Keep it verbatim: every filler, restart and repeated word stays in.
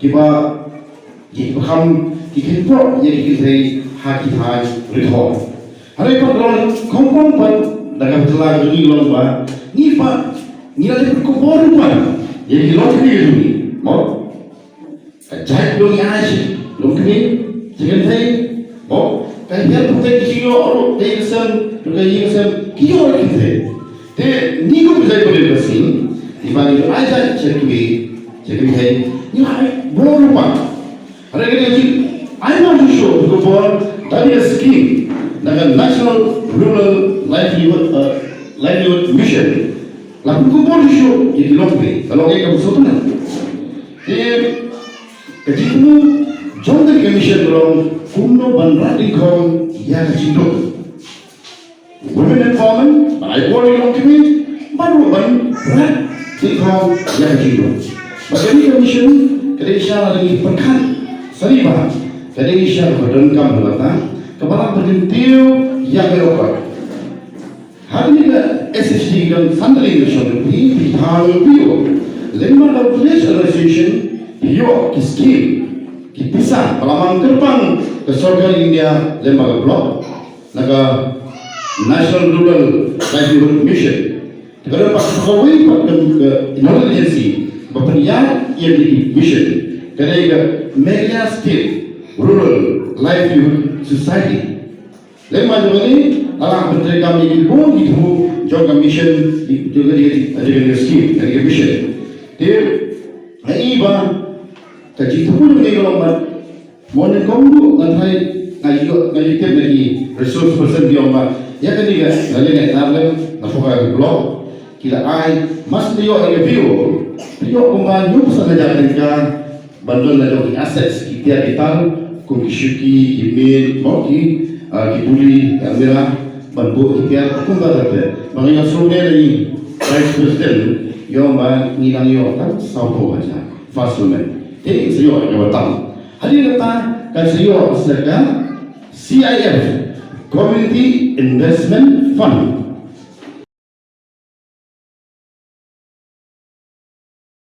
kiba ki ba kham ki kynpor ïa ki kynthei ha ki thaiñ rit hok. Hynrei pat ka long kongkong pat da ka jylla ka jong ngi long ba ngi pat ngi la dep pynkup bor pat ïa ki longkmie ka jong ngi. Mo? Ka jait jong ngi ai shi longkmie shi kynthei. Mo? Ka health protect ki ïoh ruh ka ïing ka sem, ruh ka ïing ka sem ki ïoh ruh kynthei. Te ngi kum ka jait ba dei ka sing, ngi ba ngi ai jait sha kmie sha kynthei, ngi ai bor ruh pat. Hynrei ka dei ka jing ai bor shuh shuh ka bor da ka scheme na ka National Rural Livelihood, uh, Livelihood Mission. La pynkup bor shuh shuh ïa ki longkmie, ka long ïa ka bsut na. Te ka jingthmu jong ka mission ka long kumno ban rat dyngkhong ïa ka jingduk. Women empowerment, ban ai bor ïa ki longkmie, ban ruh ban rat dyngkhong ïa ka jingduk. Bad kane ka mission ka dei shisha la dang pyrkhat sani ba ka dei shisha kaba donkam ha kata kaba lah ban kyntiew ïa ka ïoh ka. Hadien ka S H G ka don san tylli ka shong phi, phi thaw phi ïoh. Lyngba ka Village Organisation phi ïoh ki scheme, ki pisa ba la mang kyrpang ka sorkar India lyngba ka block na ka National Rural Livelihood Mission. Te ka don pat kawei pat ka, ka Inner Agency ba pynïaid ïa ki mission, ka dei ka Meghalaya State Rural Livelihood Society. Lem ma jong kane, la lah ban treikam ïa ki bun ki thmu jong ka mission, jong ka, jong ka, jong ka scheme, jong ka mission. Te nga i ba ka jingthmu jong kane ka long ba mo nyngkong ruh nga tharai nga ïoh, nga ïoh tip na ki resource person ki ong ba ïa kane ka, nga leh nga ïa lem na pdeng ka block ki la ai, mas ïoh ïa ka V O, ïoh kumba hynñiew phew san hajar tyngka ban don la jong ki assets, ki tiar ki tar, kum ki shuki, ki miej, mo, ki, ah, ki buli, ki almirah, ban buh ki tiar kumta. Te ba nga ïohsngew ne la i Vice President ïoh ba ngi dang ïoh tang saw phew hajar first women. Te sa ïoh ïa kaba tam. Hadien kata ka sa ïoh sa ka C I F, Community Investment Fund.